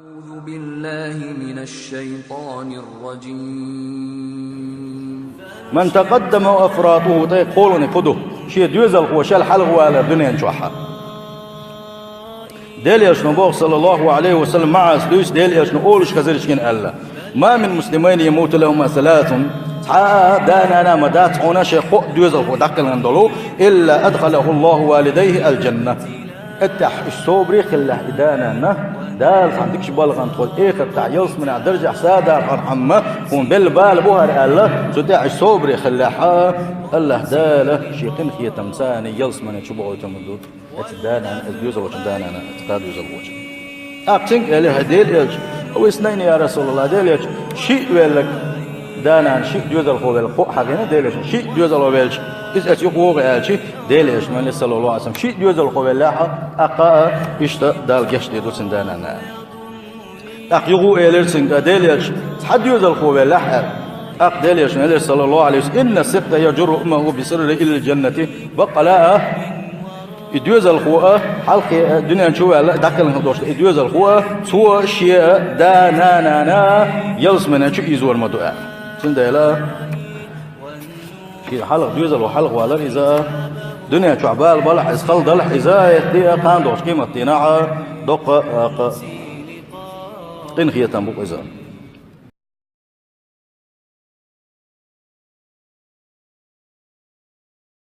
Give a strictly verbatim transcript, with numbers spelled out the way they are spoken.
أعوذ بالله من الشيطان الرجيم. من تقدم أفراطه, тӀаккха кхолланиг фу ду? Шен доьзалхо шел хьалхавалар дунен чухь. Делан Элчано боху, саллаллаху Ӏалайхи ва саллам, МуӀаза дуьйцу, Делан Элчано олуш хезира шена аьлла: ما من مسلمين يموت لهما ثلاث, цхьа а да-нана ма дац хьуна шен кхо а доьзалхо дӀакхелхина долу, إلا أدخله الله والديه الجنة. ХӀетахь уьш собаре хиллехь и да-нана, Дала цхьана дикачу балхана тхо эхартахь ялсаманехь даржехь садархьама хьуна белла бала бу хӀара аьлла, цу тӀехь уьш собаре хиллехь, АллахӀ Дала шен къинхетамца царна ялсамане чу бохуьйтур ду. Оцу да-нана, оцу доьзалхочун да-нана, оцу да-доьзалхочун. ТӀаккха цуьнга элира: «ХӀай Делан Элча, أو اثنين يا رسول الله, Делан Элча, шиъ велларг да-нана, шиъ доьзалхо велларг кхоъ хьахийна Делан Элчано, шиъ доьзалхо велча, иза оцу юкъа вогӀий?» аьлча, Делан Элчано элира, саллаллаху Ӏалайхи ва саллам, шиъ доьзалхо веллехь, тӀаккха а иштта Дала гечдийр ду цуьнан да-нана. ТӀаккха юха а элира цуьнга Делан Элчано: «Цхьа доьзалхо веллехь», – аьлла. ТӀаккха Делан Элчано элира, саллаллаху Ӏалайхи ва саллам: «إن السبط يجر أمه بسره إلى الجنة». Баккъала а, и доьзалхо а, хьалхе а, дуьнен чу а ваьлла, дӀакхелхина долуш долу и доьзалхо а, цо шен да-нанана ялсамане чу ийзор ма ду аьлла. Цундела шен хьалха доьзалхо хьалхавалар иза, дуьнен чохь бала балахь иза, хала далахь иза, хӀетте а кхана долчу къематдийнахь а доккха а, кха-, къинхетам бу иза.